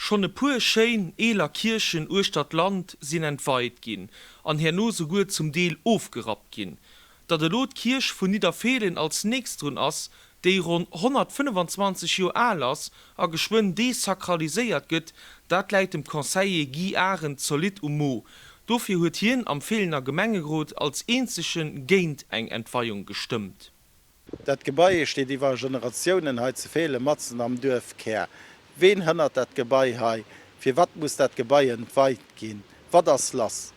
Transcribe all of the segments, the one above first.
Schonn e puer schéin, eeler Kierchen uechter d'Land sinn entweit ginn an herno souguer zum Deel ofgerappt ginn. Datt elo d'Kierch vun Nidderfeelen als nächst drun ass, déi ronn 125 Joer al ass a geschwënn desakraliséiert gëtt, dat läit dem Conseiller Guy Arendt zolidd um Mo. Dofir huet hien am Feelener Gemengerot als eenzege géint eng Entweiung gestëmmt. Dat Gebai steet iwwer Generatiounen hei zu Feelen matzen am Duerfkär. Ween hënnert dat Gebai hei? Firwat muss dat Gebai entweit ginn? Wat ass lass?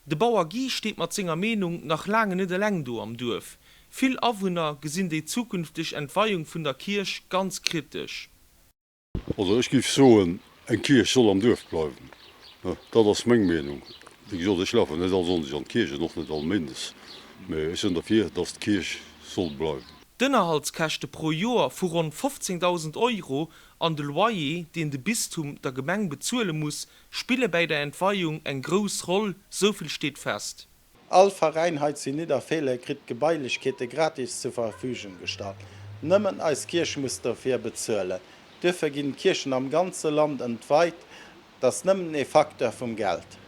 De Bauer Guy steet mat senger Meenung nach laange net eleng do am Duerf. Vill Awunner gesinn déi zukünfteg Entweiung vun der Kierch ganz kritesch. Also ech géif soen, eng Kierch soll am Duerf bleiwen. Dat ass meng Meenung. Wéi gesot, ech lafen net all Sonndeg an d'Kierch an och net all Méindes, mä ech sinn derfir, datt d'Kierch soll bleiwen. D'Ënnerhaltskäschte pro Joer vu ronn 15.000 Euro an de Loyer, deen de Bistum der Gemeng bezuele muss, spille bäi der Entweiung eng grouss Roll, souvill steet fest. All Veräin hei zu Nidderfeelen kritt d'Gebailechkeete gratis zur Verfügung gestallt. Nëmmen eis Kierch muss dofir bezuelen. Duerfir ginn d'Kierchen am ganze Land entweit, 't ass nëmmen ee Facteur vum Geld.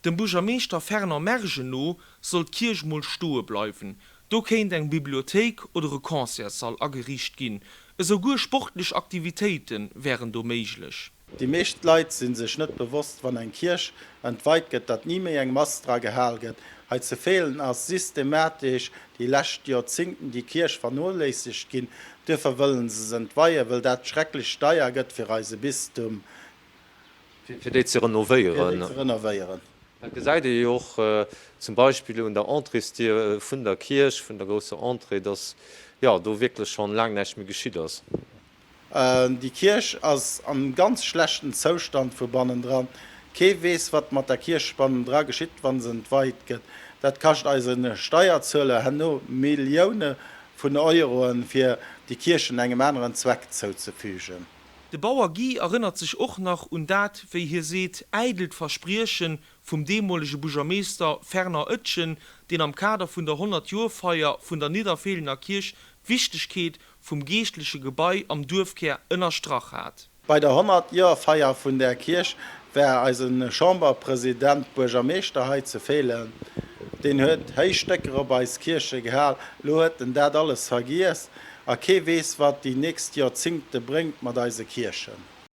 Dem Buergermeeschter Fernand Mergen no soll d'Kierch mol stoe bleiwen. Do kéint eng Bibliothéik oder e Concertssall ageriicht ginn. Esou guer sportlech Aktivitéite wären do méiglech. Déi meescht Leit si sech net bewosst, wann eng Kierch entweit gëtt, datt ni méi eng Mass dra gehal gëtt. Hei zu Feelen ass systematesch déi lescht Joerzingten déi Kierch vernoléissegt ginn. Duerfir wëllen se se entweien, wëll dat schrecklech deier gëtt fir eise Bistum. Fir déi ze renovéieren. Dat gesäit ee jo och zum Beispill un der Entréesdier vun der Kierch, vun der grousser Entrée, datt, jo, do wierklech schonn laang näischt méi geschitt ass. Déi Kierch ass an ganz schlechten Zoustand vu bannendran. Kee weess wat mat der Kierch bannendra geschitt wann se entweit gëtt. Dat kascht eise Steierzueler herno Millioune vun Euroen fir déi Kierchen engem aneren Zweck zouzefügen. De Bauer Guy erënnert sech och nach un dat, wéi hie seet, äidelt Versprieche vum deemolege Buergermeester Fernand Oetjen, deen am Kader vun der 100 Joer-Feier vun der Nidderfeelener Kierch d'Wichtegkeet vum geeschtleche Gebai am Duerfkär ënnerstrach hat. Bei der 100 Joer Feier vun där Kierch war eise Chamberpresident Buergermeeschter hei zu Feelen. Deen huet héich Stécker op eis Kierche gehal. Lo huet en dat alles vergiess a kee weess wat déi nächst Joerzingte bréngt mat eise Kierchen.